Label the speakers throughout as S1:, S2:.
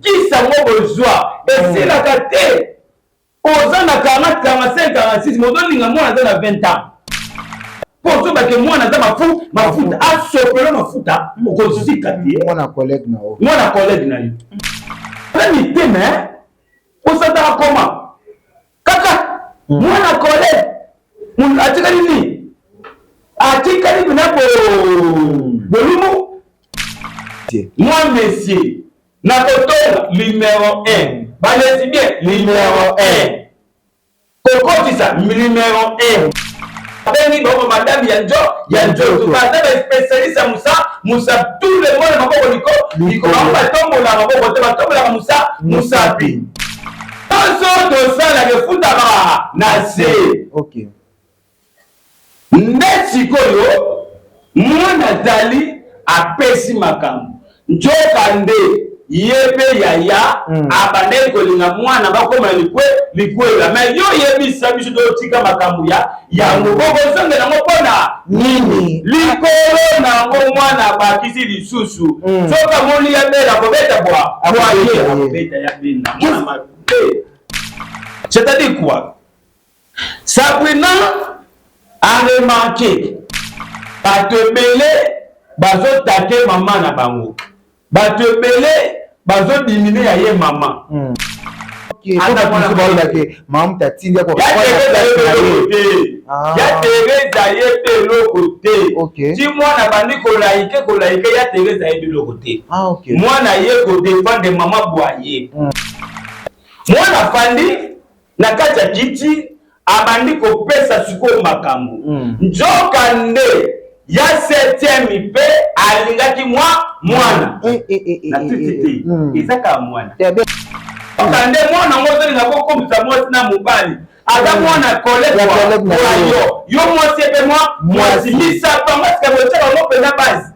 S1: Kisi yango bozwa esilaka te. Oza na 40, 45, 46 mais ozolinga mwana aza na 20 ans. Po ozoba ke mwana aza mafuta, asopelo mafuta okozika te.
S2: Mwana collègue na yo.
S1: Mwana collègue na yo. Oza mitema hein? Osataka koma? Kaka mwana collègue atikali nini? Atikali pena bolumu. Moi monsieur nakotonga numero 1 ba lesbien numero 1 kokotisa numero 1 abengi bango madame ya njo ya nzoto baza ba spécialiste ya musa musa tout le monde maboko liko liko bango batombolaka maboko te batombolaka musa musapi nyonso tosalaka efutaka na se.
S2: Okay.
S1: Nde sikoyo mwana Dali apesi makambo. Nzoka nde ye pe yaya abandaki kolinga mwana bakoma na likwela. Mais yo yebisa biso totika makambo ya yango okozongela yango pona nini? Likolo nango mwana abakisi lisusu soki amoni ya bela akobeta bwa bwa ye akobeta ya bela mwana mabe. C'est-à-dire quoi? Sabrina a remarque bato ebele bazo take mama na bango, bato ebele bazo dimine ya ye mama. Ya Therese ayebi eloko te. Ti mwana abandi kolaike kolaike, ya Therese ayebi eloko te. Mwana ye kodefendre mama bwa ye. Mwana afandi na kati ya kiti abandi kopesa sikoyo makambo. Nzoka nde ya septième mpe alingaki mwa mwana. Na tuti te, eza kaka mwana. Nzoka nde mwana yango ozolinga kokomisa mwasi na mobali aza mwana collègue wa yo, yo mwasi mpe mwa mwasi misapo yango sika botia bango mpenza base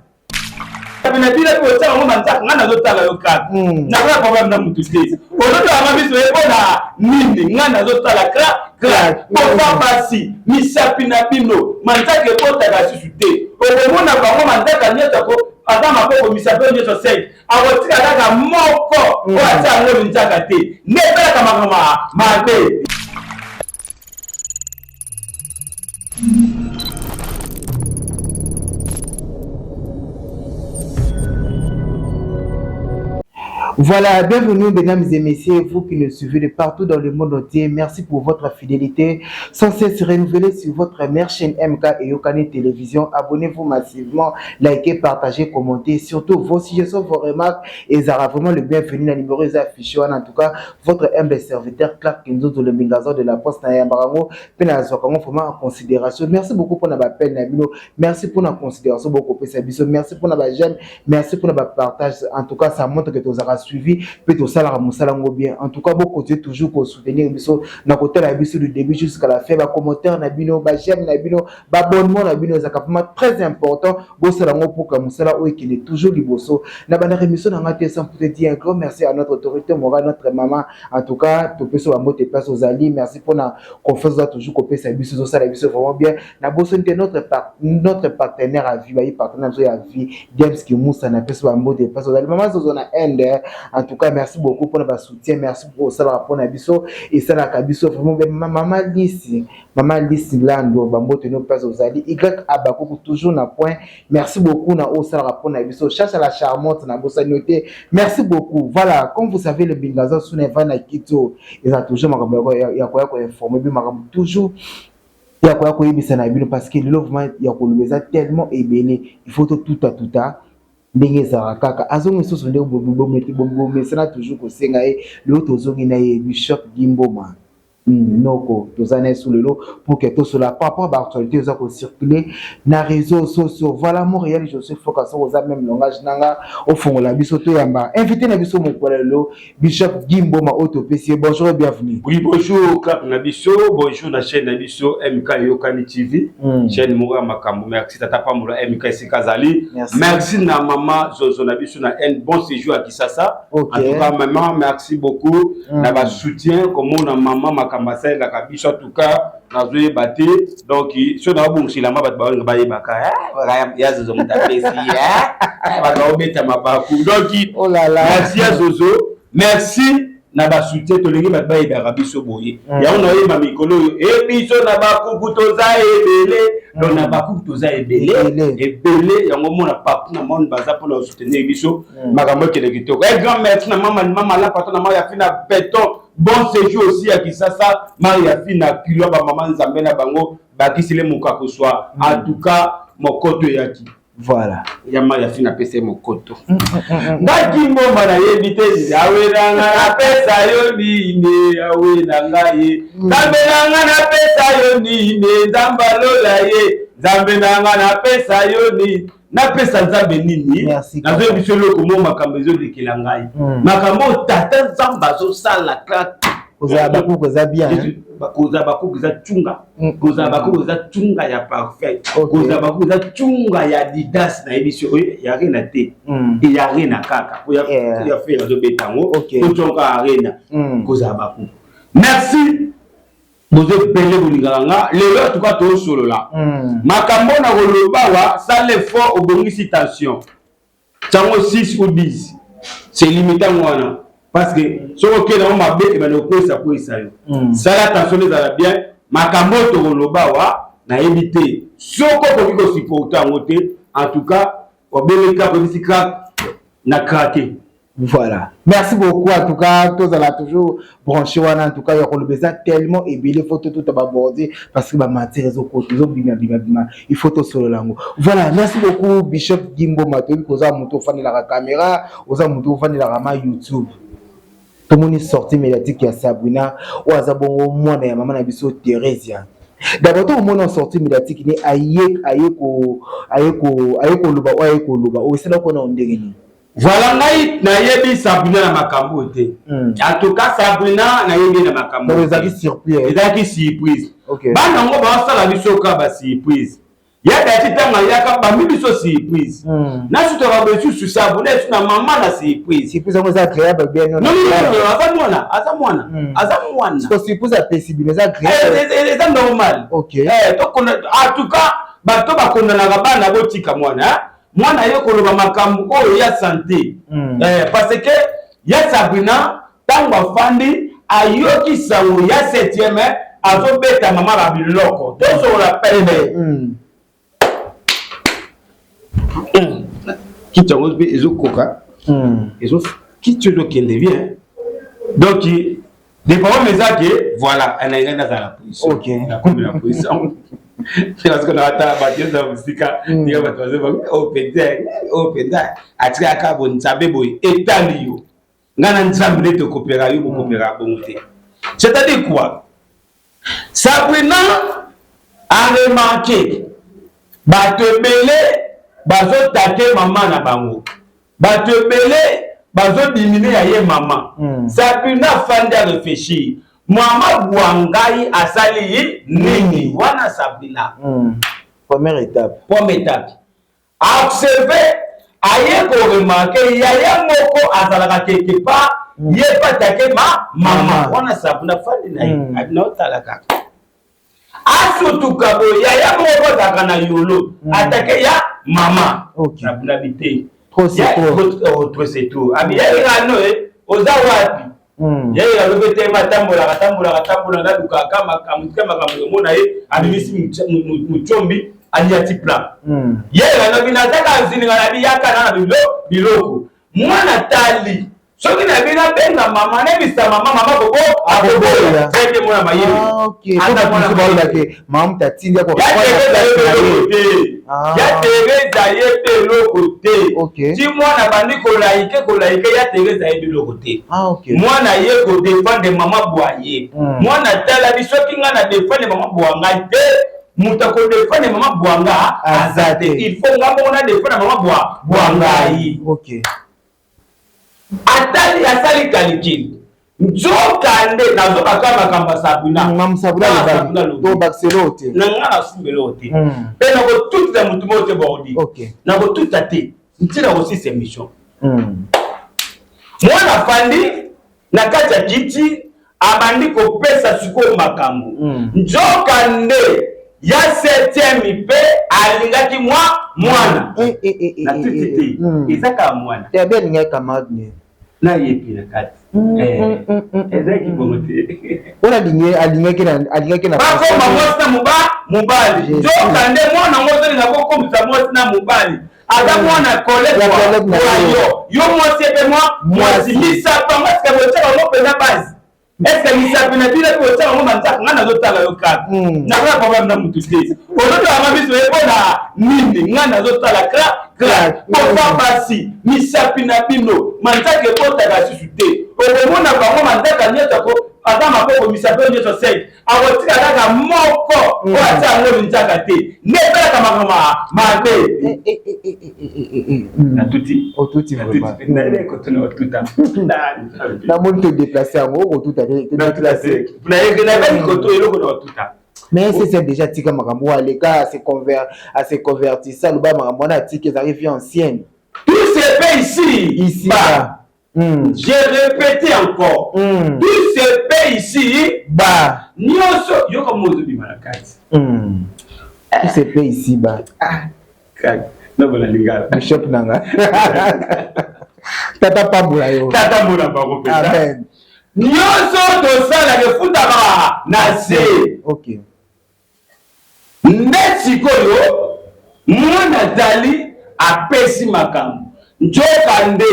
S1: na bino mpe otia bango manzaka. Ngai nazotala yo kaka, naza problème na mutu te. Ozotala nga miso ye mpona nini? Ngai nazotala kra kra kofa basi misapi na bino manzaka ebotaka susu te. Okomona bango manzaka nyonso ako aza maboko misapi oyo nyonso 5 akotika kaka moko oyo atia yango linzaka te nde esalaka makambo mabe.
S2: Voilà, bienvenue mesdames et messieurs, vous qui nous suivez de partout dans le monde entier. Merci pour votre fidélité sans cesse renouvelée sur votre mère chaîne MK et Yokani Télévision. Abonnez-vous massivement, likez, partagez, commentez. Surtout vos suggestions, vos remarques et ça vraiment le bienvenu. La numéro est affiché. En tout cas, votre humble serviteur Clark Nzozo, le Mingazo de la Poste na Yambarango, pe na Zwakango vraiment en considération. Merci beaucoup pour l'appel na bino. Merci pour la considération beaucoup pesa biso. Merci pour la j'aime. Merci pour la partage. En tout cas, ça montre que tu as suivi pe to sala mosala ngo bien. En tout cas, beaucoup continuer toujours pour soutenir biso na côté la biso du début jusqu'à la fin. Ba commentaire na bino, ba j'aime na bino, ba abonnement na bino, ça vraiment très important. Bosala ngo pour que mosala oyo ekende toujours liboso. Na banda émission na ngate sans pour te dire un grand merci à notre autorité morale, notre maman. En tout cas, topesa ba mbote place aux alliés. Merci pour la confiance doit toujours kopesa biso, zosala biso vraiment bien. Na bosoni te notre partenaire à vie, ba partenaire à vie, James Kimusa, na pesa ba mbote place aux alliés. Maman Zozo na Inde. En tout cas, merci beaucoup pour le soutien, merci pour ça pour na biso et ça la biso vraiment bien. Maman Lisi, Maman Lisi Lando, ba mbote no place aux alliés. Y Abakuku toujours na point. Merci beaucoup na osala pour na biso. Chacha la charmante na bosa noté. Merci beaucoup. Voilà, comme vous savez le Bingaza suna va na Kito, ils a toujours makambo ya ko ya ko informer bi makambo toujours ya ko ya ko yebisa na bino parce que lelo vraiment ya ko lobeza tellement ebele. Il faut tout à tout à ndenge ezalaka kaka azongi lisusu nde bomesana toujours kosenga ye lelo tozongi na ye Bishop Gimboma. Noko toza na ye su lelo pour que tosola par rapport à actualité oza kocirculer na réseaux sociaux. Voilà, Montréal Joseph Foka soko oza même langage nanga ofongola biso toyamba invité na biso mokolo lelo Bishop Gimboma oyo topesi ye. Bonjour et bienvenue.
S1: Oui, bonjour Clark na biso, bonjour na chaîne na biso MK Yokani TV, chaîne moko ya makambo. Merci tata Pambola MK esika azali.
S2: Merci.
S1: Merci na mama Zozo na biso na un bon séjour à Kinshasa. En tout cas maman, merci beaucoup na ba soutien comme na maman makambo asalelaka biso. En tout cas nazoyeba te, donc so na babongisela ma bato baolinga bayebaka, ya Zozo moto apesi, bato baobeta mabaku. Donc
S2: Oh là là.
S1: merci ya Zozo. Merci na basoutien. Tolingi bato bayebaka biso boye. Yango naoyeba mikolo oyo e biso na bakuku toza ebele. Donc na bakuku toza ebele ebele. Yango mona partout na monde baza mpona kosoutenir biso. Makambo ekende kitoko. Un grand merci na mama mama Lapato na Maria Fina Beton. Bon séjour aussi ya Kisasa. Maria Fina kilo bamama Nzambe na bango bakisile mokakuswa. En tout cas mokoto eyaki.
S2: Voilà.
S1: Ya Maria Fina apesa ye mokoto. Ngaki mboma nayebi te. Yawe na nga napesa yo nini? Yawe na ngai, Nzambe na nga, napesa yo nini? Nzambe alola ye, Nzambe na nga, napesa yo nini? Napesa Nzambe nini? Nazoyebi biso eloko mo makambo ezolekela ngai, makambo oyo tata Nzambe azosala kaka.
S2: Kozala bakuku eza bien.
S1: Kozala bakuku eza tshunga. Kozala bakuku eza tshunga ya parfait. Kozala bakuku eza tshunga ya Adidas. Nayebi so oyo ya Arena te, ya Arena kaka po ya fe azobeta yango, totionka Arena. Kozala bakuku, merci. Boza ebele bolingaka nga. Lelo tuka tosolola makambo na koloba wa sala effort obongisi tension ntango 6 ou 10, c'est limite yango wana, parce que soki okende yango mabe ebanda kokwesa kwesa yo. Sala attention, ezala bien. Makambo oyo tokoloba wa nayebi te soki okoki kosupporter yango te. En tout cas obeleka koyebisi crack na craquer.
S2: Voilà. Merci beaucoup. En tout cas, tous la toujours branché wana. En tout cas, il y a le tellement ebele, faut tout tout aborder parce que ba matière ezo koto ezo bima bima bima. Il faut tout solo lango. Voilà. Merci beaucoup Bishop Gimbo Matobi koza moto fani la caméra, oza moto fani la ma YouTube. Tomoni sortie médiatique ya Sabrina oyo aza bongo mwana ya mama na biso Theresia. D'abord tokomona sortie médiatique ne aye koloba oyo aye koloba oyo esala kona ndenge nini?
S1: Voilà, ngai nayebi Sabrina na makambo oyo te. En tout cas Sabrina nayebi na makambo.
S2: Ezalaki surprise.
S1: Ezalaki surprise. Bana yango basala biso ka basurprise. Ya dati ntango ayaka bambi biso surprise, nasutaka besusu Sabrina esu na mama na surprise.
S2: Surprise yango eza agréable bien?
S1: Non, non, aza mwana, aza mwana, aza mwana.
S2: Surprise apesi bino eza agréable?
S1: Eza normal. En tout cas bato bakondanaka bana, botika mwana. Mwana ye koloba makambo oyo ya santé, parce que ya Sabrina ntango afandi ayoki sango ya septième azobeta mama ba biloko, tosolola pembe. Kiti yango mpe ezokoka, kiti ezokende bien. Donc le problème eza ke voilà, ngai nazala na position, nakomi na position parce que nakatala bato eza mosika, ndenge bato bazoba oyo mpenza, oyo mpenza atikaka bo Nzambe boye etali yo. Ngai na Nzambe nde tokopera yo, bokopera bongo te. C'est-à-dire quoi? Sabrina a remarqué bato ebele bazotake mama na bango, bato ebele bazodiminuer ya ye mama. Sabrina afandi aréfléchir: mama bwa ngai asali nini wana? Sabrina.
S2: Première étape.
S1: Première étape, aobserve, aye koremarquer yaya moko azalaka quelque part, ye mpe atake ma mama wana. Sabrina fandi na ye, naotala kaka, asutuka boye, yaya moko azalaka na yolo atake ya mama. Sabrina bi te, trop c'est trop. Abi yayekano oza wapi? Yeye alobi ete ma atambolaka, atambolaka, atambolaka, alukaka makambo tika makambo omona ye abimisi mucombi aliati plan. Yeye alobi nazaka nzininga na biyaka na biloko mwana tali soki na bino abenga mama, nayebisa mama, mama koko akoboya. Très bien, mwana mayele.
S2: Mama tatindi.
S1: Te, ya Teresa ye mpe eloko te. Ti mwana bandi kolaike kolaike, ya Teresa yebi eloko te. Mwana ye kodéfendre mama bwa ye. Mwana tala bi soki ngai na défendre mama bwa ngai te, moto akodéfendre mama bwa nga aza te. Il faut nga moko na défendre mama bwa ngai. Atali, asali calcul, nzoka nde nazobaka makambo ya Sabrina.
S2: Tobakiselo te.
S1: Na nga nasumbelo te, mpe nakotutisa motu moko te, bordi nakotuta te ntina kosisa émission. Mwana afandi na kati ya kiti, abandi kopesa sikoyo makambo. Nzoka nde ya septième mpe alingaki mwa mwana na tuti te, eza kaka mwana.
S2: Alingaki camarade ne.
S1: Nayebi na kati. Ezalaki bongo te.
S2: Oyo alingaki na
S1: bakoma mwasi na mobali, nzoka nde mwana yango ozolinga kokomisa mwasi na mobali, aza mwana collègue yo. Yo mwasi ebe mwasi misapi yango esika botia bango mpenza base, est-ce misapi na bino mpe botia bango manzaka? Ngai nazotala yo kaka, nakoya problème na mutu te. Ozotala nga biso epona nini? Ngai nazotala crac. Papa, basi, misapi na bino manzaka ebotaka susu te. Okomona bango manzaka nyonso ko aza maboko, misapi oyo nyonso 5, akotika kaka moko oyo atia yango linzaka te, nde esalaka makambo mabe. Natuti.
S2: Otuti vraiment. Namoni todéplace yango, okotuta te, todéplace.
S1: Nayebaki koto eloko na otuta.
S2: Mais c'est déjà tika makambo oyo aleka, ase convertisa, aloba makambo wana atiki, ezalaki vie ancienne.
S1: Tout se fait ici.
S2: Ici.
S1: Bas. J'ai répété encore. Tout se fait ici.
S2: Bas.
S1: Nyonso yoka mozo bima na kati.
S2: Tout se fait ici bas.
S1: Ah. Nabola lingala.
S2: Bishop nanga. Tata pambola yo.
S1: Tata mona bango mpenza.
S2: Amen.
S1: Nyonso tosalaka efutaka na se. Nde sikoyo mwana Dali apesi makambo, nzoka nde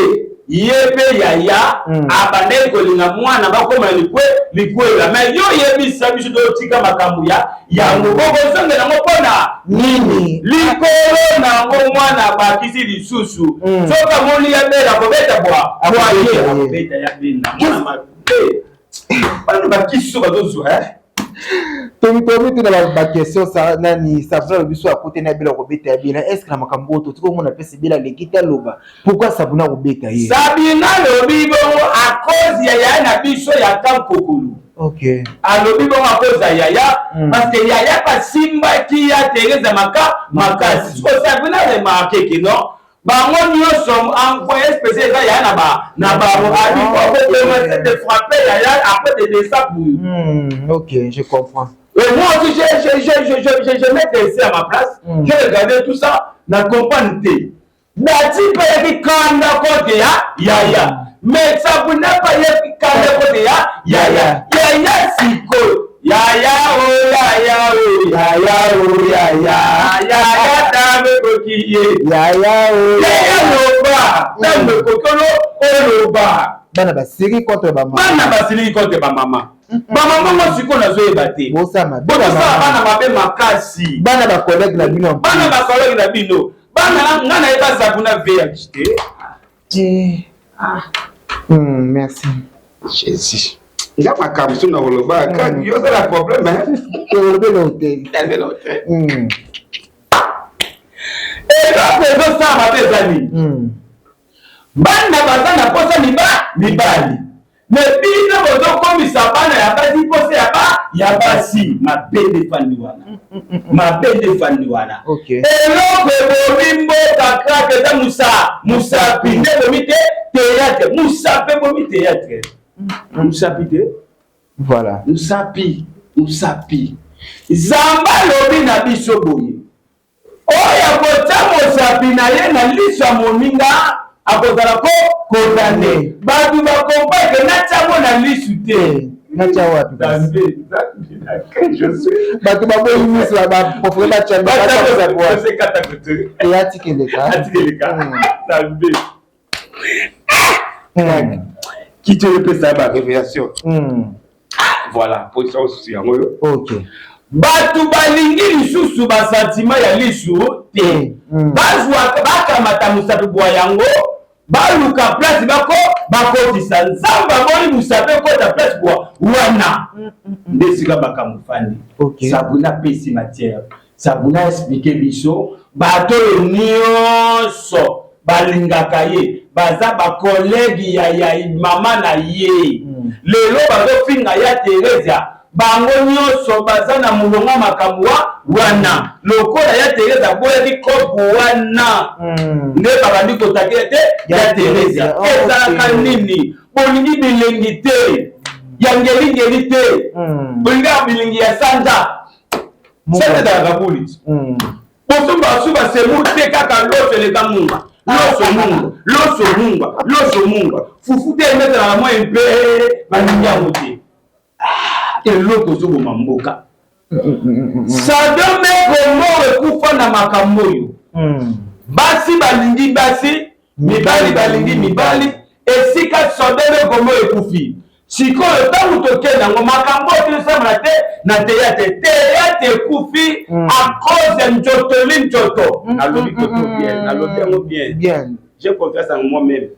S1: ye mpe yaya abandaki kolinga mwana bakóma likwela. Mais yo yebisa biso, totika makambo ya yango, okozongela yango mpona
S2: nini?
S1: Likolo nango mwana abakisi lisusu, soki amoni ya bela akobeta bwa bwaye, akobeta ya bela. Mwana mabe, bana bakisi so bazozwa.
S2: Tomi tuna baquestion nani. Sabuna alobi so akutani ya bela, akobeta ya bela. Est ce que na makambo oyo totika omona apesi bela aleki te, aloba pourquoi Sabuna akobeta ye?
S1: Sabina alobi bongo à cause ya yaya na biso ya Kankokulu. Alobi bongo à cause ya yaya, parce que yaya basimbaki ya Teresa makasi. Siko Sabina remarque que non, bango nyonso envoyé spécial eza yaya na bango, abi ko de frapper yaya après de descendre pour
S2: Ok, je comprends.
S1: Et moi aussi, je mettais ici à ma place, j'ai regardé tout ça, na comprendre te. Dati mpe yaki kanda kote ya yaya, mais Sabuna mpe yaki kanda kote ya yaya. Yaya sikoyo, yaya o, yaya o,
S2: yaya o, yaya.
S1: Yaya ntango ekoki ye.
S2: Yaya o.
S1: Yaya loba, ntango ekoki oloba.
S2: Bana basili contre bamama.
S1: Bana basiliki contre bamama. Bamama ngo sikoyo nazoyeba te.
S2: Bosala
S1: bosala bana mabe makasi.
S2: Bana bacollègue na bino.
S1: Bana bacollègue na bino. Bana nga nayeba Sabuna VH te.
S2: Te. Merci.
S1: Jésus, nga makambo so na koloba, yo ozala problème.
S2: Olobela te.
S1: Eloko ezosala mabe eza nini? Bana baza na posa mibali, mais bino bozokomisa bana ya basi mposa ya basi. Mabe nde efandi wana, mabe nde efandi wana. Eloko ebomi mboka krake eza musapi nde ebomi te théâtre. Musapi ebomi théâtre, musapi te. Musapi, musapi. Zamba alobi na biso boye: oyo akotia mosapi na ye na liso ya moninga akozala ko condamné. Bato bakompreke natiango na lisu te.
S2: Natya wapi? Bato baboyi miso, bapréféré batya atikeleka.
S1: Nzambe, kiti oyo epesa barévélation. Voilà, position mosusu yango oyo. Bato balingi lisusu basentiment ya lisu te. Bazwaka, bakamata mosapi bwa yango, baluka place bako bakotisa. Nzambe amoni mosapi ekota place bwa wana, nde esika makambo fandi. Sabuna apesi matière, Sabuna explique biso bato oyo nyonso balingaka ye baza bacollègue ya mama na ye. Lelo bazofinga ya Teresia, bango nyonso baza na molongo makambo wana. Lokola ya Teresa aboyaki kope wana, nde babandi kotakela te ya Teresia. Ezalaka nini? Bolingi bilengi te, ya ngelingeli te, bolingi bilengi ya sanza. Sanza ezalaka buli. Boso basu basemu te, kaka loso eleka munga. Loso mungwa, loso mungwa, loso mungwa. Fufu te emetalaka mwa mpe balingi yango te. Eloko ozoboma mboka. Sodome Gomorrhe ekufa na makambo oyo. Basi balingi basi, mibali balingi mibali, esika Sodome Gomorrhe ekufi. Sikoyo ntango tokende yango makambo oyo tozosamana te na teyate. Teyate ekufi à cause ya njotoli njoto. Nalobi toto bien, nalobi yango bien.
S2: Bien.
S1: J'ai confiance en moi-même.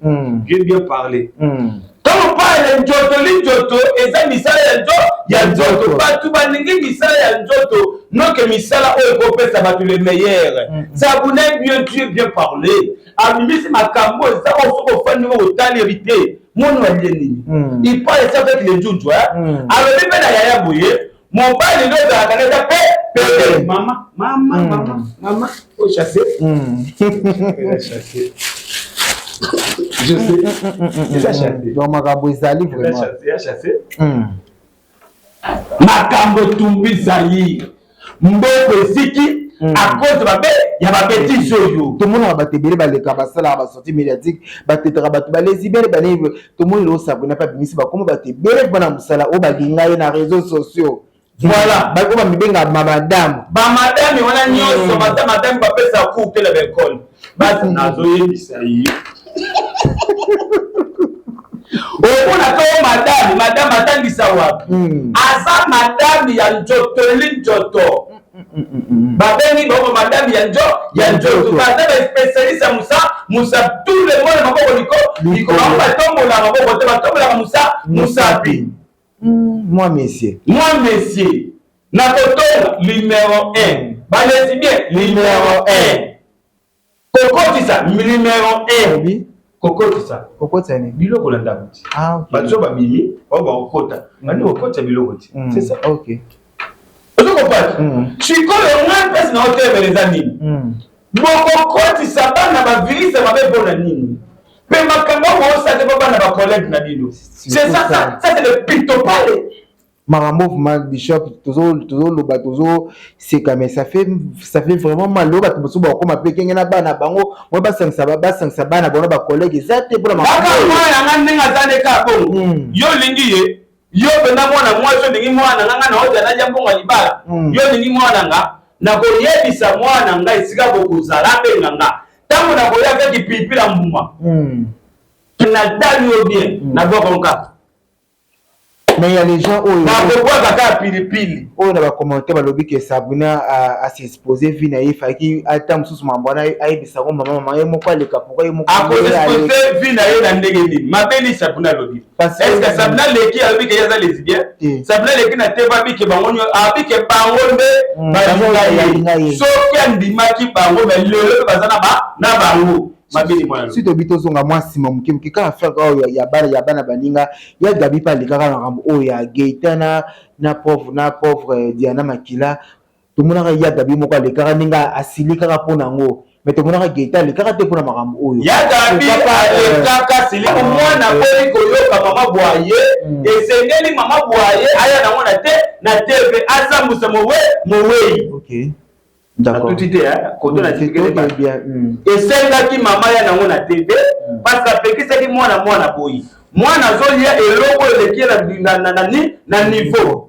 S1: J'ai bien parlé. Ntango parle njoto li njoto eza misala ya nzo ya nzoto. Bato balingi misala ya nzoto noke misala oyo ekopesa bato le meilleur. Sabuna bien Dieu bien parlé. Abimisi makambo eza oyo soki ofandi ngo otali yebi te mono alie nini. Il parle ça avec le nzunzu. Alobi mpe na yaya boye mobali nde ozalaka na eza pe pede. Mama mama mama mama oyo chasse. Chasse. Je sais. Eza chasse.
S2: Donc makambo ezali vraiment.
S1: Eza chasse. Makambo etumbi Zaïre. Mboko esiki à cause babe ya babêtises oyo.
S2: Tomonaka bato ebele baleka basalaka basortie médiatique, batetaka bato balesbiennes bane. Tomoni lelo Sabrina mpe abimisi bakoma bato ebele mpo na mosala oyo balinga ye na réseaux sociaux.
S1: Voilà.
S2: Oyo bamibengaka bamadame.
S1: Bamadame wana nyonso baza madame bapesa cours te na baekole. Basi nazoyebisa ye. Omonaka oyo madame, madame atangisa wapi? Aza madame ya njotoli njoto. Babengi bango madame ya njo ya njoto. Baza ba spécialiste ya musa musa tout le monde maboko liko liko bango batombolaka maboko te, batombolaka musa musapi.
S2: Moi monsieur.
S1: Moi monsieur. Na kotonga numéro 1. Balesbiennes numéro 1. Kokotisa numéro 1.
S2: Oui.
S1: Kokotisa.
S2: Kokotisa nini?
S1: Biloko na ndako ti.
S2: Ah, ok.
S1: Bato babimi, oyo bakokota. Bandi kokotisa biloko ti. C'est ça.
S2: Ok.
S1: Ozo comprendre? Sikoyo ngai mpasi na otelemela eza nini? Bokokotisa bana ba virus ya mabe mpona nini? Mpe makambo oyo bosala te mpo bana ba collègue na bino. C'est ça, ça, ça c'est le pitopale.
S2: Makambo vraiment bishop tozoloba tozoseka, mais ça fait vraiment mal. Oyo bato mosusu bakokoma mpe kenge na bana bango moyo basangisa bana bango bacollègue eza te mpona
S1: kaka mwana nga ndenge aza nde kaka bongo. Yo olingi ye, yo mpenza mwana mwasi olingi mwana nga, nga na ozala nalia mbongo ya libala. Yo olingi mwana nga, nakoyebisa mwana nga esika bokozala, abenga nga ntango nakoya kaki pilipili ya mbuma. Natali yo bien, nabwaka kaka.
S2: Mais il y a les gens oyo
S1: nakobwaka kaka pilipili.
S2: Oyo na bacommentaire balobi ke Sabrina as'expose vie na ye, efalaki ata mosusu mambo wana ayebisako mama mama ye moko aleka. Pourquoi ye moko?
S1: Akoexpose vie na ye na ndenge nini? Mabeli Sabrina alobi.
S2: Parce
S1: est ce que Sabrina leki alobi ke ye aza lesbienne?
S2: Te.
S1: Sabrina leki na te abike bango abike bango nde balinga
S2: balinga
S1: ye.
S2: Ye.
S1: Soki andimaki bango, mais lelo mpe baza na bango mabeli mwana.
S2: Si tobi tozonga mwa nsima moke moke kaka affaire oyo ya bana baninga ya Gabi mpe alekaka makambo oyo ya Gaëtan na pauvre Diana Makila. Tomonaka ya Gabi moko alekaka ndenge asili kaka mpo na yango, mais tomonaka Gaëtan alekaka te mpona makambo oyo.
S1: Ya Gabi
S2: Pourquoi pas,
S1: alekaka siliko mwana boli koyoka mama bwaye. Esengeli mama bwaye aya nango na te na TV asambusa mowe mowei.
S2: Ok, d'accord.
S1: Natuti te koto na
S2: Ok,
S1: tikele.
S2: Ok, bien.
S1: Esengaki mama ya nango na TV parce que apekisaki mwana mwana boyi mwana azolia eloko oyo eleki ye na niveau.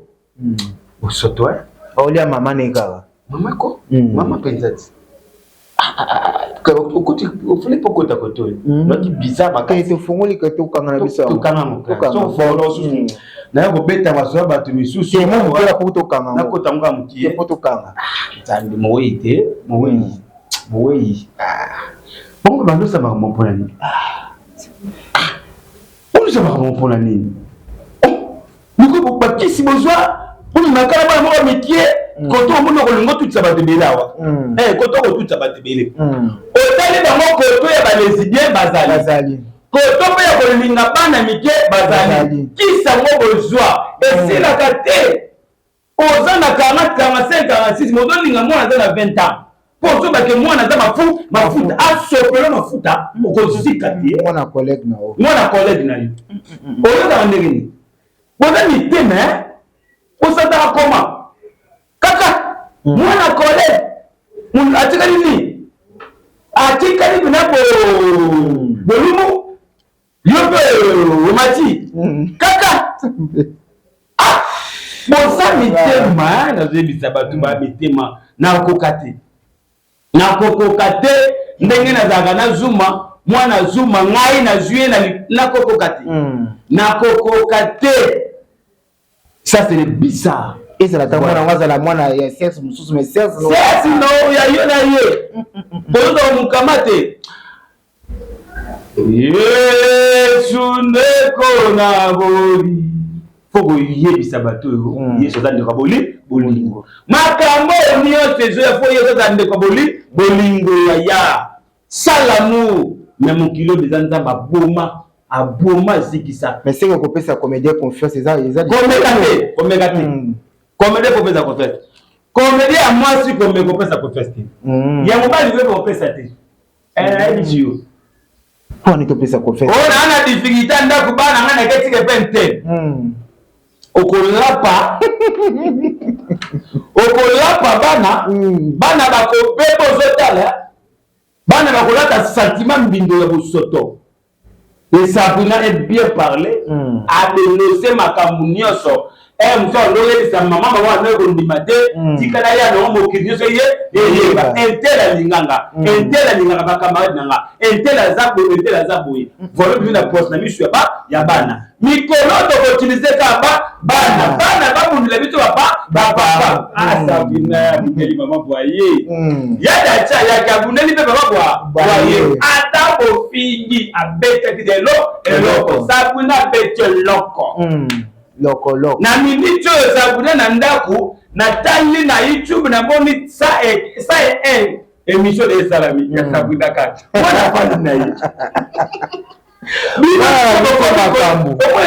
S1: Bosoto.
S2: Aolia mama ne kaka.
S1: Mama ko mama mpenza ti okoti ofuli mpo okota kote oyo noki bizarre
S2: te.
S1: Makasi.
S2: Tofungoli ke tokanga na biso yango.
S1: Tokanga ngo.
S2: Tokanga.
S1: Susu naya kobeta masolo ya bato misusu.
S2: Te, mo moke po tokanga ngo.
S1: Nakota ngo ya mokie.
S2: Te, po tokanga.
S1: Nzambe, mowei te, mowei, mowei bongo bandosa makambo mpona nini? Bondosa makambo mpona nini? Miko bakisi bozwa omemaka na bana moko mikie koto omoni okolinga otutisa bato ebele awa. Koto okotutisa bato ebele. Otali bango koto ya balesbiennes bazali.
S2: Bazali.
S1: Koto mpe ya kolinga bana mike bazali.
S2: Bazali.
S1: Kisango bozwa esilaka te. Oza na 40, 45, 46, mais ozolinga mwana aza na 20 ans mpo ozobake mwana aza mafuta asopelo mafuta okozika te.
S2: Mwana collègue na yo.
S1: Mwana collègue na yo, oyokaka ndenge nini? Boza mitema osataka koma kaka mwana collègue atikali nini, atikali mpena. na bolumu yo mpe omati kaka. Ah, boza mitema, nazoyebisa bato ba mitema, nakoka te, nakokoka te ndenge nazalaka na Zuma, mwana Zuma, ngai nazwi ye, nakokoka te, nakokoka te. Ça, c'est bizarre.
S2: Ezala ta mwana yango, azala mwana ya sexe mosusu, mais sexe
S1: Sexe no ya yo na ye, bozozaka mokama te. Yesu ndeko na boli, fo koyebisa bato oyo Yesu aza ndeko ya boli bolingo. Makambo oyo nyonso ezoya, fo Yesu aza ndeko ya boli bolingo. Yaya, sans l'amour na mokili oyo eza Nzambe aboma, aboma, azikisa.
S2: Mais seke kopesa comédien confiance eza
S1: Komeka te, komeka te. Comédien kopesa confiance, comédien ya mwasi komeka kopesa confiance te. Ya mobali mpe kopesa te. Nayebisi yo.
S2: Mpona topesa confiance?
S1: Oyo naa na difficulté ya ndako, bana ngai naketika epe nte. Okolapa, okolapa bana. Bana bakobeba, ozotala bana bakolata sentiment mbindo ya bosoto. Et Sabrina est bien parlé, adénoncé makambo nyonso. Mosu azoyebisa mama, mama wana kondima te. Tikala ya nango, mokili nyonso ye eyeba un tel alinganga, un tel alingaka bacamarade na nga, un tel aza boye, un tel aza boye. Voilà, bimi na poste na miso ya bana. Mikolo tokoutiliser kaka ba bana, bana babundela biso bapa bapapa. Ah, Sabrina abundeli mama bwaye, ya dacha yaki abundeli mpe mama bwaye. Ata bofingi, abetaki lelo eloko, Sabrina abeti eloko.
S2: Loko loko.
S1: Na miniti oyo Sabrina na ndako, natali na YouTube, namoni 101 émission de esalami ya Sabrina kaka mwana fandi na ye. Bino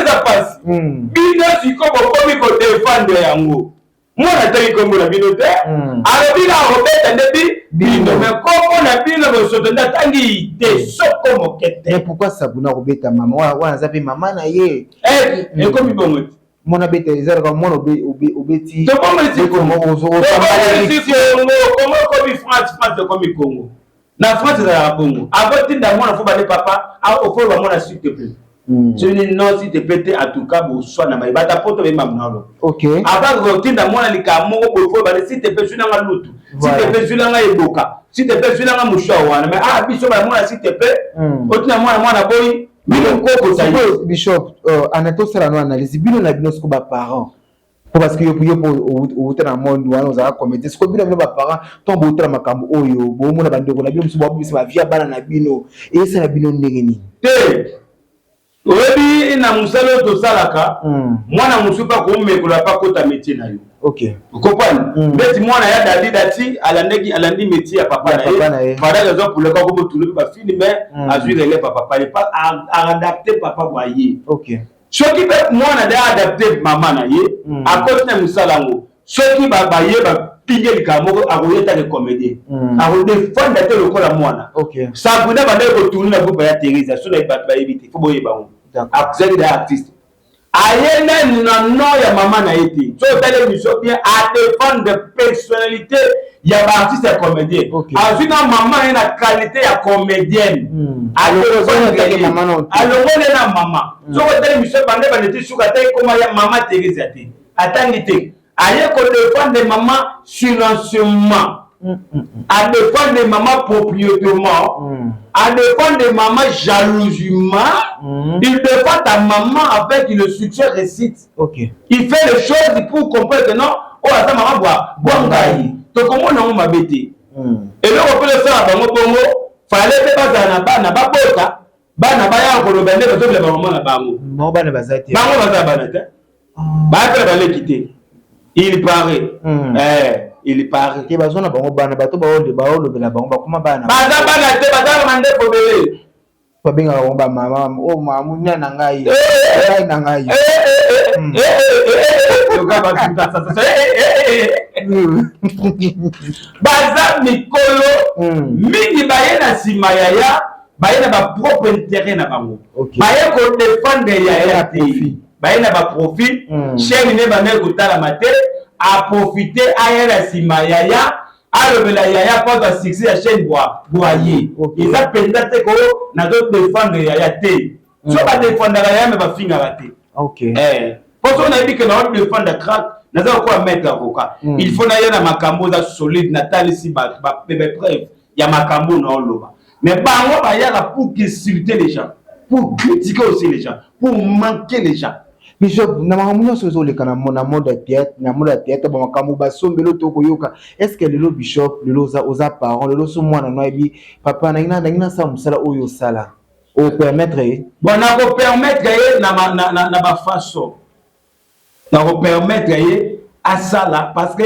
S1: eza mpasi, bino siko bokomi kodéfendre yango. Mwana atangi nkombo na bino te, alobi na akobeta nde bino, mais nkombo na bino bosoto nde atangi te soko moke te.
S2: Mais pourquoi Sabrina akobeta mama wana? Aza mpe mama na ye.
S1: Ekomi bongo te.
S2: Mwana beta, ezalaka mwana obeti.
S1: Tobongisi Kongo, Kongo ekomi France, France ekomi Congo. Na France ezalaka bongo, akotinda mwana fo bale papa ofoloba mwana s'il te plaît. Soki non, s'il te plaît te, en tout cas boswana mai bata poto beyemba monalo. Avant kotinda mwana likambo moko boye, fo bale s'il te plaît, zwilanga lutu, s'il te plaît, zwilanga eboka, s'il te plaît, zwilanga mouchoir wana. Mais ah, biso bala mwana s'il te plaît, otinda mwana, mwana boyi bino kokota.
S2: Bishop, ana tosala no analyse bino na bino siko baparent, po parce que yo mpo outa na monde wana, ozalaka comédien. Sikoyo bino baparent, ntango bootala makambo oyo, boomona bandeko na bino mosusu babimisa bavie ya bana na bino, eyesala bino ndenge nini?
S1: Te, oyebi, na mosala oyo tosalaka, mwana mosusu mpe akomekola mpe akota métier na yo. Okopani ndeti mwana ya Dadi Dati alandaki, alandi métier ya papa na ye. Fadaki azwa puleka komotulu mpe bafilms, azwi relève ya papa ye, aadapte papa bwa ye. Soki mpe mwana de adapte mama na ye, akoti na mosala yango, soki baye bapinge likambo moko, akoye take comédien, akodéfendre te lokola mwana. Sabrina bandaki kotourner na groupe ya Theresa. So na bato bayebi te, fo boyeba yango, azali da artiste, aye nani na nom ya mama na ye te. So otali émission bien, adéfendre personnalité ya baartiste ya comédien, azwi na mama ye na qualité ya comédienne, alongoli na mama. Soki otali émission bande bandeti suka te, ekoma ya mama Theresa te, atangi te, aye kodéfendre mama silencieusement, adéfendre mama proprietement, adéfendre mama jalousement. Il défend ta maman avec le succès réussite. Il fait les choses pour comprendre que non, oyo aza mama bwa bwa ngai, tokomona yango mabe te. Eloko mpe tosala bango bongo, fale mpe bazala na bana, babota bana, baya koloba nde bazobela bamama na bango.
S2: Bango bana baza te.
S1: Bango baza bana te, baya mpe na baleki te, il paraît. Il paraît.
S2: Te, bazwa na bango bana, bato baolobela bango bakoma bana.
S1: Baza bana te, baza na mandeko ebele.
S2: Babengaka bango bamama o mamunia na ngai, ngai na ngai.
S1: Baza mikolo mingi, baye na nsima yaya, baye na bapropre intérêt na bango, baye kodéfendre yaya te, baye na baprofit. Chaîne ne bandaki kotalama te, aprofite, aya na nsima yaya. Alobela yaya mpo azwa succès ya chaîne bwaye. Eza mpenza te ko nazo défendre yaya te. So badefendaka yaya, me bafingaka te. Po soki nayebi ke nao défendre crack, naza kokoya maître avocat, il faut naya na makambo eza solide, natalisi bato bapreuve ya makambo naoloba. Mais bango bayaka pour insulter les gens, pour critiquer aussi les gens, pour manquer les gens.
S2: Bishop, na makambo nyonso ezoleka na monde ya théâtre, na monde ya théâtre, bamakambo basombeli to koyoka, est ce que lelo, Bishop, lelo oza parent, lelo so mwana no ayebi papa nangi nasala mosala oyo osala, opermettre ye?
S1: Bon, nakopermettre ye na bafaçon nakopermettre ye asala, parce que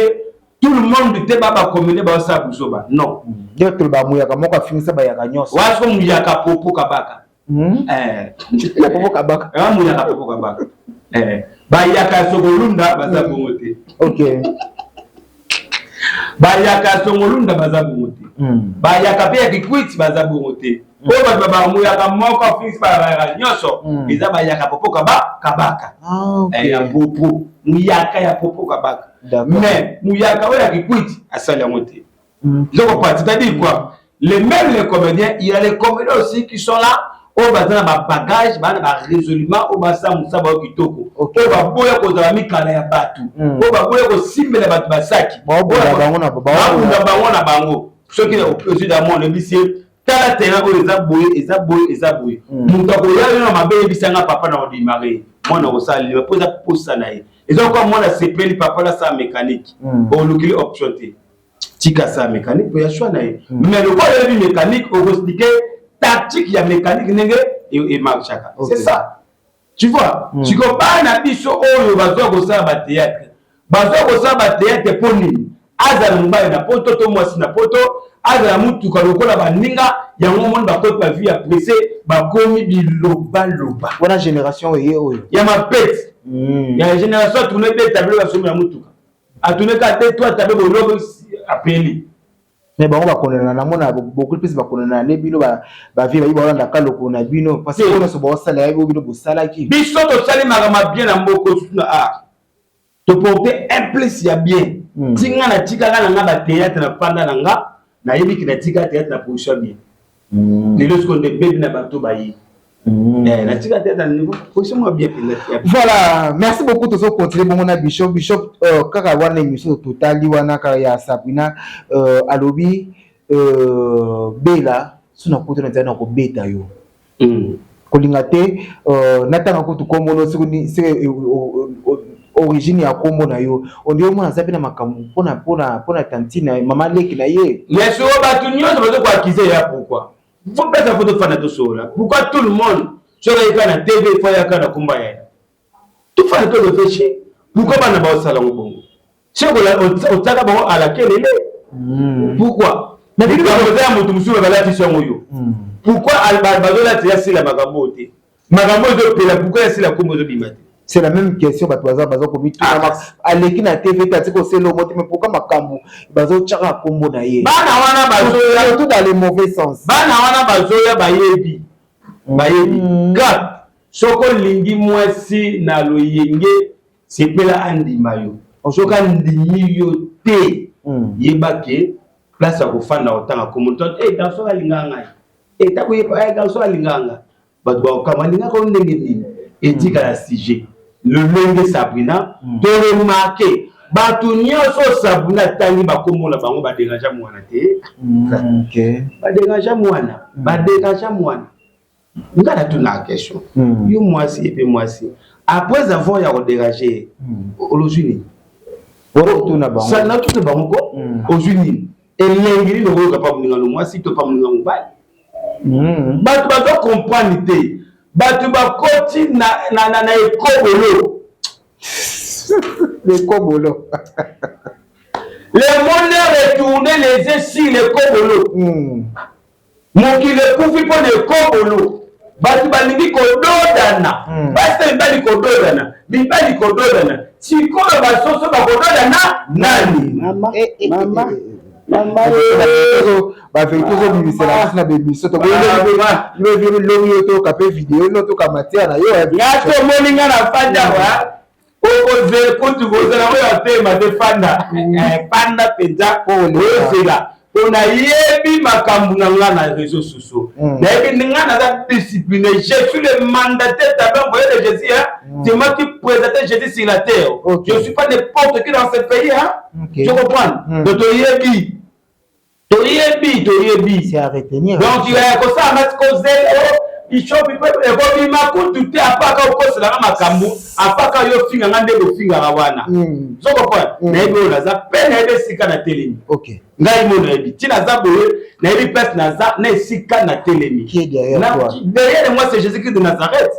S1: tout le monde te ba bacomédien baosala buzoba, non.
S2: Nde toloba muyaka moko afingisa bayaka nyonso.
S1: Waso muyaka popo kabaka.
S2: Popo kabaka.
S1: Muyaka popo kabaka, bayaka sokolunda baza bongo te. Bayaka songolunda baza bongo te, bayaka mpe ya kikwiti baza bongo te. Oyo bato babamuyaka moko afingisi bayaka nyonso, eza bayaka popo kabaka ya popo, muyaka ya popo kabaka. Mais muyaka oyo ya kikwiti asali yango te. Nzoko, c'est-à-dire quoi? Les mêmes, les comédiens, il y a les comédiens aussi qui sont là, oyo baza na babagage, baza na baraisonnement, oyo basala mosala bayo kitoko, oyo baboya kozala mikala ya bato, oyo baboya kosimbela bato basaki.
S2: Babunda
S1: bango na bango. Soki ozwi damon, oyebisi ye: tala terrain oyo, eza boye, eza boye, eza boye. Moto akoya yo na mabe, yebisanga papa na kodémarrer, mwana kosala lima mpo eza posa na ye. Eza koka mwana sepeli papa nasala mécanique, olukili option te, tika sa mécanique mpo ya choix na ye. Mais lokola oyebi mécanique, okoexpliquer tactique ya mécanique ndenge emarchaka, c'est ça, tu vois. Siko bana biso oyo bazwa kosala bathéâtre, bazwa kosala bathéâtre mpo nini? Azala mobali na poto to mwasi na poto, azala mutuka lokola baninga. Yango omoni bakoti bavie ya presse, bakomi bilobaloba.
S2: Wana génération oye oyo.
S1: Ya mapete ya génération atourne deux tableau, basomi ya mutuka, atourne ka deux trois tableau, bolobo apeli.
S2: Mais bango bakondana, namona beaucoup plus bakondana ne bino bavie bayi baolandaka lokolo na bino, parce que nyonso baosala yabi oyo bino bosalaki.
S1: Biso tosali makambo bien na mboka, surtout na art, toporte un plus ya bien. Ti nga natikaka na nga bathéâtre na panda na nga, nayebiki natika théâtre na position ya bien. Lelo sikoyo nde bebi na bato baye, natika théâtre na niveau position moko bien mpenza.
S2: Voilà, merci beaucoup. Tozo continue bongo na Bishop. Bishop, kaka wana émission totali wana kaka ya Sabrina, alobi Bela so nakuta na nzela na kobeta yo. Kolinga te natanga kutu kombo, soki origine ya kombo na yo, ondire omona aza mpe na makambo mpona tantine mama leki na ye.
S1: Mais soko bato nyonso bazo koaccuser ya, pourquoi faut pesa fo tofanda tosolola? Pourquoi tout le monde soki ayeka na TV fo ayaka na kombo ya ye? Tofanda to réfléchir, pourquoi bana baosala yango bongo? Soki otiaka bango alakelele, pourquoi likambo eza ya moto mosusu balatisi yango yo? Pourquoi bazolatisa ya sila makambo oyo te? Makambo ezopela, pourquoi ya sila kombo ezobima te?
S2: C'est la même question bato baza komituna. Aleki na TV te, atiki kosela omo te, mais pourquoi makambo bazotyaka kombo na ye?
S1: Bana wana bazoya
S2: surtout dans le mauvais sens.
S1: Bana wana bazoya, bayebi kaka soki olingi mwasi na loyenge, sepela andima yo. Soki andimi yo te, yeba ke place ya kofanda kotanga kombo e garçon alingaka ngai, etako yeba garçon alingaka ngai, bato bakokama alingaka yo ndenge nini, etikala sujet. Lolenge Sabrina, toremarquer bato nyonso Sabrina atangi bakombo na bango, badéranger mwana te. Badéranger mwana, badéranger mwana. Nga natunaka question: yo mwasi epe mwasi, après avoir ya kodéranger, olozwi nini? Natuna bango ko ozwi nini? Elengi nini okoyoka pa moninga no mwasi to pa moninga mobali? Bato bazo comprendre te. Bato bakoti na ekobolo.
S2: Ekobolo.
S1: Le monde est retourné les yeux sur lekobolo. Mokili ekufi mpo na ekobolo. Bato balingi kododana, basi na mibali kododana, mibali kododana. Sikoyo basoso bakododana nani? Mama, mama, mama.
S2: Bavérité ozobimisela biso na bémission, lobi yo toyoka mpe video no toka matière na yo.
S1: Nga tomoni nga na fandi awa. Okozela kutu kozela oyo atema te, fanda fanda mpenza, ozela mpo nayebi makambo na nga na réseaux sociaux. Nayebi nga naza discipliné, je suis le mandataire tabin envoyé de Jésus, hein? C'est moi qui présentais Jésus sur la terre. Je suis pas n'importe qui dans ce pays, hein? Tu comprends? Donc toyebi, toyebi, toyebi.
S2: C'est à retenir.
S1: Donc kosala mati kozela bishop ekobima kutu te, apaka okoselanga makambo, apaka yo finganga nde bofingaka wana. Zo comprendre? Nayebi oyo naza mpe nayebi esika na telemi. Ngai mo nayebi ntina aza boye, nayebi place naza na esika na telemi.
S2: Qui est derrière toi?
S1: Derrière moi, c'est Jésus Christ de Nazareth.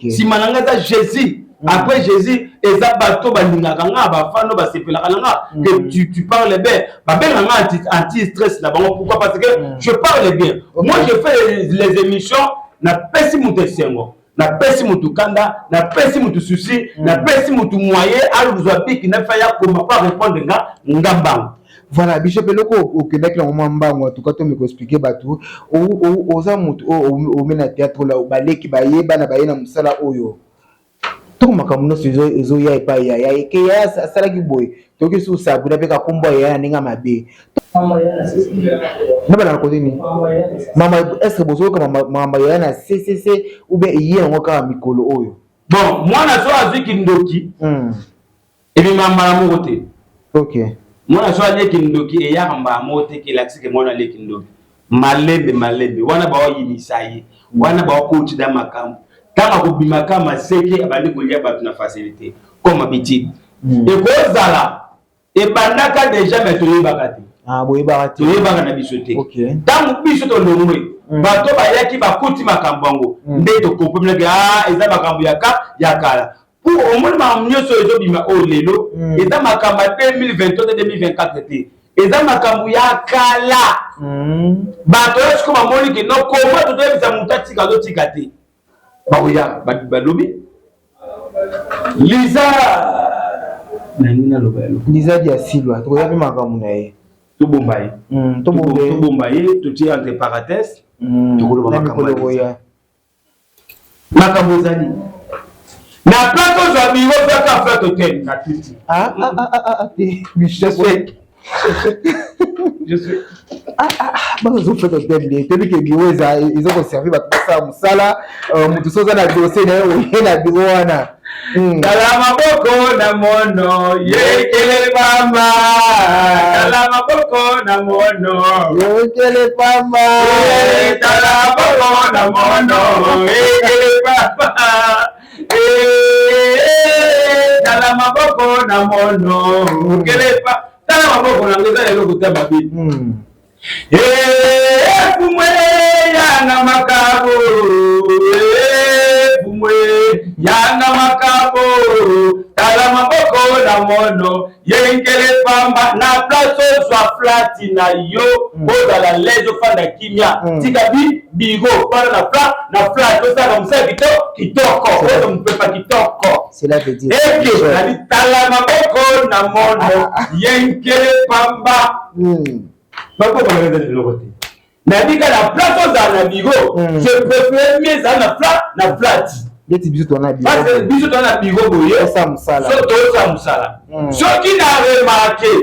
S1: Nsima na ngai eza Jésus. Après Jésus, eza bato balingaka nga, bafano basepelaka na nga que tu parles bien. Babengaka nga anti stress na bango. Pourquoi? Parce que je parle bien. Moi, je fais les émissions, napesi moto esengo, napesi motu kanda, napesi motu souci, napesi motu moyen alozwa biki nafa ya koma pa répondre nga nga mbango.
S2: Voilà, bishop, eloko okendaki nango mwa mbango, en tout cas tomeka expliquer bato. Oza motu oyo ome na théâtre la, baleki bayeba na baye na mosala oyo. Ntongo makambo nyonso ezoya epai ya ya eke ya asalaki boye, toyoki susu Sabrina mpe kakombo ya ya na ndenge ya mabe na bana na kote nini. Mama, est ce que bozoyoka makambo ya na ccc ou bien eye yango kaka mikolo oyo?
S1: Bon, mwana so azwi kindoki, ebima mbala moko te. Mwana so alie kindoki, eyaka mbala moko te. Kelakisi ke mwana alie kindoki malembe malembe, wana baoyinisa ye, wana baokotida makambo. Ntango akobimaka maseke, abandi kolia bato na facilité comme habitude. Ekozala ebandaka déjà, mais toyebaka te.
S2: Ah, boyebaka te.
S1: Toyebaka na biso te. Ntango biso tolongwe, bato bayaki, bakuti makambo yango nde tokompremenaki: ah, eza makambo ya ka ya kala. Pour omoni makambo nyonso oyo ezobima oyo lelo, eza makambo ya 2023 te, 2024 te, eza makambo ya kala. Bato oyo sikoyo bamoni ke no koma totoyebisa moto atika, azotika te, bakoya balobi Liza nani naloba eloko.
S2: Liza Dia Silwa, tokoya mpe makambo na ye.
S1: Tobomba ye.
S2: Tobomba ye.
S1: Tobomba ye, totie entre parenthèse. Tokoloba
S2: na
S1: makambo
S2: mikolo
S1: ya Liza.
S2: Koya.
S1: Makambo ezali na place, ozwa biro kaka flat hotel na tuti.
S2: Ah, ah, ah, ah, ah, te, bishop.
S1: Je suis, je suis.
S2: Bazozofeta hotel nde toyebi ke biro eza koservir bato basala mosala. Moto so oza na dossier na ye, oye na biro wana.
S1: Tala maboko na mono yekele pamba, tala maboko na mono
S2: yokele pamba.
S1: Eh, tala maboko na mono yekele pamba. Eh, tala maboko na mono yekele pa, tala maboko na ngo eza eloko te mabe. Fumwe yanga makabo, fumwe yanga makabo, tala maboko na mono yenkele pamba. Na place ozwa flat na yo, ozala lese, ofanda kimia, tika bi biro, fanda na flat, na flat osala mosala kitoko kitoko, ozo mopepa kitoko.
S2: Cela veut dire
S1: eke nali tala maboko na mono yenkele pamba. Maboko na eza eloko te, nabika na place ozala na biro. Je préfère mieux ezala na flat, na flat.
S2: Neti biso toza na
S1: Parce que biso toza na biro boye.
S2: Osala mosala.
S1: So tozosala mosala. Soki na remarquer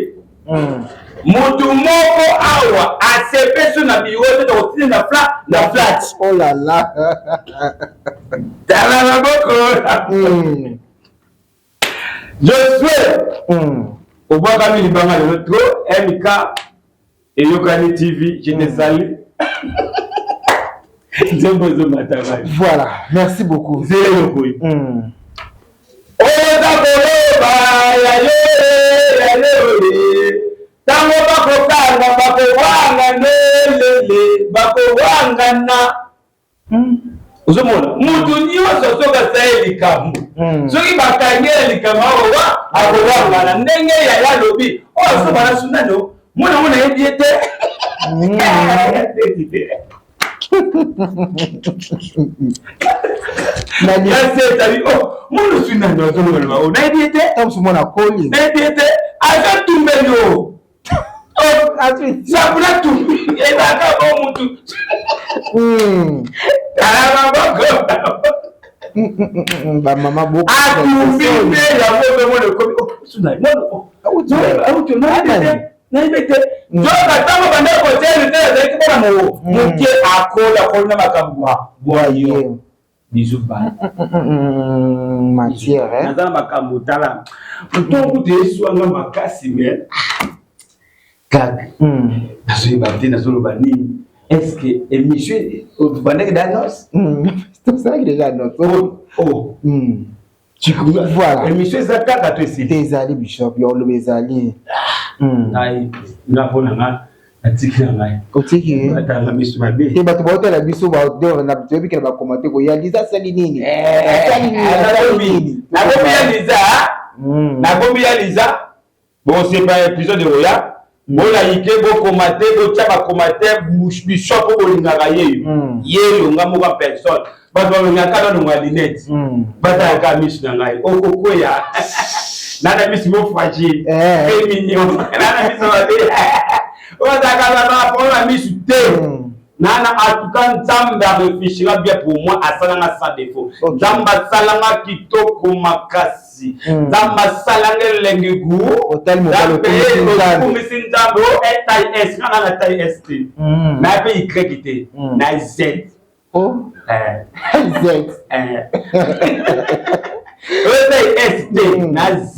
S1: mutu moko awa asepe so na biro te, tokotina na flat, na flat.
S2: Oh là là.
S1: Tala maboko. Je souhaite obwakami libanga lelo trop. MK Eyokani TV, je te salue. Nzembo ezomata ngai.
S2: Voilà, merci beaucoup.
S1: Nzela eloko oyo oza koloba ya yo, ya yo, ntango bakokanga, bakowanga nelele, bakowangana. Ozomona mutu nyonso soki asali likambo, soki bakangi ye likambo, akowa akowangana ndenge yaya alobi oyo asoba na sunano mwana ngo nayebi ye te. Kasi ezali o mwana sunano azoloba oyo nayebi ye te.
S2: Ntango mwana akoli.
S1: Nayebi ye te, azotumbeli o sabula tumbi ezalaka bo mutu. Tala maboko.
S2: Bamama
S1: Atumbi nde yango ozomona ekomi nayebi te. Nzoka ntango banda kotia lute, azalaki mpona moke, akola koli na makambo bwayo. Bisous bye.
S2: Matière.
S1: Naza na makambo, tala ntongo kutu eswanga makasi, mais kaka nazoyeba te nazoloba nini. Est ce que émission obandaki d'annonce?
S2: Tosalaki déjà annonce.
S1: Oh.
S2: Voilà.
S1: Émission eza kaka to esili?
S2: Te, ezali, bishop, yo oloba ezali.
S1: Ngai nga mpo na nga natiki na ngai.
S2: Otiki.
S1: Batanga miso mabe.
S2: Te, bato baotala biso, toyebi kena bakomate koya Liza asali nini, asali nini, asali nini.
S1: Nakomi ya Liza, nakomi ya Liza. Bosepa épisode oya, bolayike, bokoma te, botya bacommentaire. Bishop oyo bolingaka yeyo, yeyo nga moko personne. Bato balongaka nalonga lunette, batalaka miso na ngai, okokweya nana miso mo fragile pe mignon, nana miso mabe oyo azalaka na problème ya miso te. Nana, en tout cas Nzambe aréfléchira bien pour moi, asalanga sans défaut. Nzambe asalanga kitoko makasi, Nzambe asalanga elengi gu okumisi Nzambe. O taille S, nga na taille S te, na mpe Y te, na Z.
S2: Oh. Z.
S1: Oyo taille S te, na Z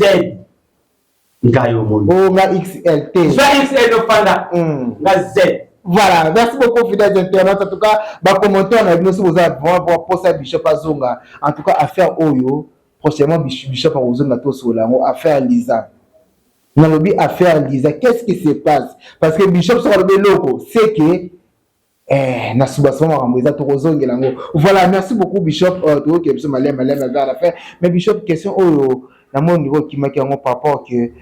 S1: ngai omoni.
S2: Oh, nga XL te.
S1: Za XL, ofanda nga Z.
S2: Voilà, merci beaucoup, fidèles internautes. En tout cas, ba commentaire na bino, si vous avez vraiment posa bishop azonga. En tout cas, affaire oyo, prochainement bishop azonga to solango affaire Lisa. Nalobi affaire Lisa, qu'est-ce qui se passe? Parce que bishop soki alobi eloko, c'est que na soubassement makambo eza, tokozongela yango. Voilà, merci beaucoup, bishop. Toyoki biso maleme maleme vers la fin. Mais bishop, question oyo namoni ndeko okimaki yango par rapport que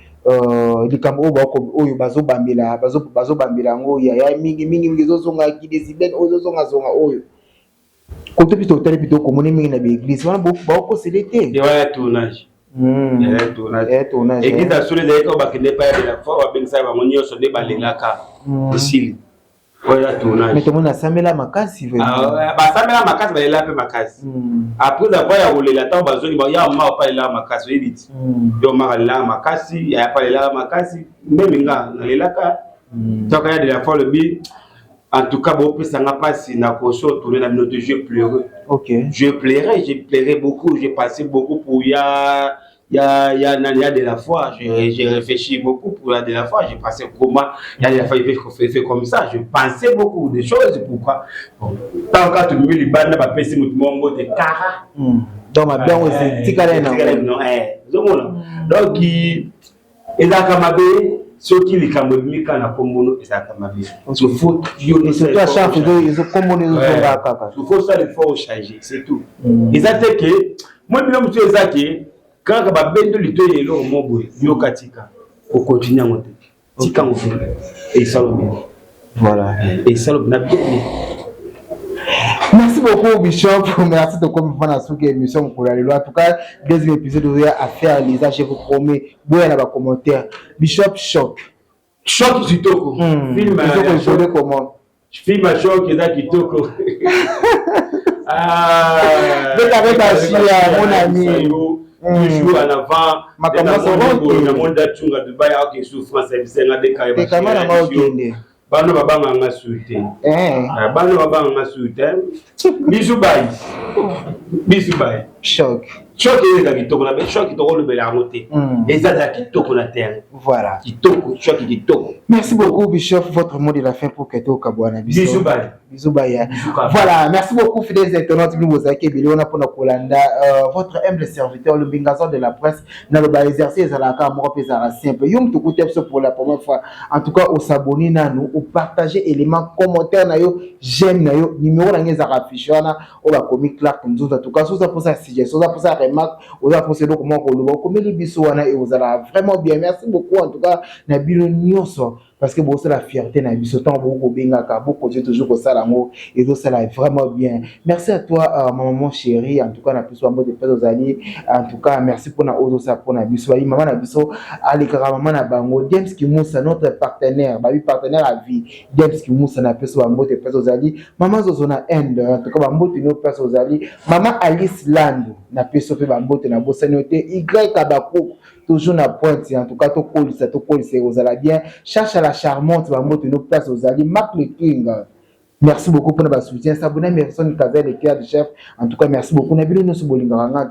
S2: likambo oyo oyo bazobambela, bazobambela yango yaya mingi mingi mingi, ezozonga kidesiben oyo ezozongazonga oyo kote mpe totali mpe tokomoni mingi na baéglise wana, baokosele te.
S1: Wana tournage.
S2: Tournage.
S1: Église ya solo ezalaki oyo bakende epai ya de la foi, babengisaka bango nyonso nde balelaka, esili. Oyo eza tournage.
S2: Mais tomoni asambela makasi.
S1: Basambela makasi, balela mpe makasi. Après avoir ya kolela, ntango bazongi, ya mama pa alelaka makasi, oyebi ti yo mama alelaka makasi, yaya pa alelaka makasi, même nga nalelaka. Toka ya de la foi alobi: en tout cas bopesanga mpasi na koso tourner na bino te. Je pleurais. Je pleurais, j'ai pleuré beaucoup, j'ai passé beaucoup pour ya ya ya nani, ya de la foi. J'ai réfléchi beaucoup pour ya de la foi. J'ai pensé comment ya de la foi il fait comme ça. Je pensais beaucoup de choses, pourquoi. Bon, tant que tu me libanda, bapesi motu moko mbote kara.
S2: Donc mabe yango etikala
S1: na ozomona. Donc ezalaka mabe soki likambo ebimi kaka na kombono, ezalaka mabe.
S2: Surtout à chaque fois ezokombono ezozonga kaka.
S1: Faut ça, il faut changer, c'est tout. Eza te ke moi bino mosu, eza ke kaka babendo litoyi eloko mo boye, yoka, tika okontinue yango te, tika yango esalo bien.
S2: Voilà.
S1: Esalo na bien bien.
S2: Merci beaucoup, Bishop. Merci de comme vous avez émission pour la En tout cas, deuxième épisode de affaire Lisa, je vous promets, boya na ba commentaire. Bishop, choc.
S1: Choc kitoko.
S2: Film isolé comment?
S1: Film ya choc eza kitoko.
S2: Beta beta chia, mon ami.
S1: Toujours en avant.
S2: Makambo nyonso.
S1: Namoni datunga Dubai aoke souffrance ebisenga
S2: dekaya. Tekama na nga okende.
S1: Bano babanganga su te, bano babanganga su te. Bisous bye, bisous bye.
S2: Choc.
S1: Choc ezalaka kitoko na choc, tokolobela yango te, ezalaka kitoko na terrain.
S2: Voilà.
S1: Kitoko, choc kitoko.
S2: Merci beaucoup, bishop. Votre mot de la fin pour que tokabwana
S1: biso. Bisous bye.
S2: Bisous bye. Voilà, merci beaucoup, fidèles internautes. Bino bozalaki ebele wana mpona kolanda votre humble serviteur, le mbingazon de la presse. Naloba exercice ezalaka moko mpe ezalaka simple. Yo moto okuti biso pour la première fois, en tout cas osabonner nanu, opartage élément, commentaire na yo, j'aime na yo. Numéro na ngai ezalaka affiche wana oyo bakomi Clark Nzunza. En tout cas soza mposa suggestion, oza mposa remarque, oza mposa eloko moko koloba, okomeli biso wana e ozala vraiment bien. Merci beaucoup en tout cas na bino nyonso. Parce que bosala fierté na biso ntango bokoki kobengaka, bokontinue toujours kosala yango, ezosala vraiment bien. Merci à toi, ma maman chérie. En tout cas, na biso bambote mpe ozali. En tout cas, merci mpona oyo ozosala mpona biso. Babi mama na biso alekaka mama na bango. James Kimusa, notre partenaire, babi partenaire à vie. James Kimusa, na biso bambote mpe ozali. Mama Zozo na Inde, en tout cas bambote no place ozali. Mama Alice Landu, na biso mpe bambote, na bosani yo te. Y Abakouk, toujours na pointe. En tout cas, tokolisa, tokolisa, ekozala bien. Chacha la charmante, bambote no place ozali. Marc le King, merci beaucoup mpona basoutien. Sabona Merson Kaza, le cœur du chef, en tout cas merci beaucoup na bino nyonso bolingaka nga.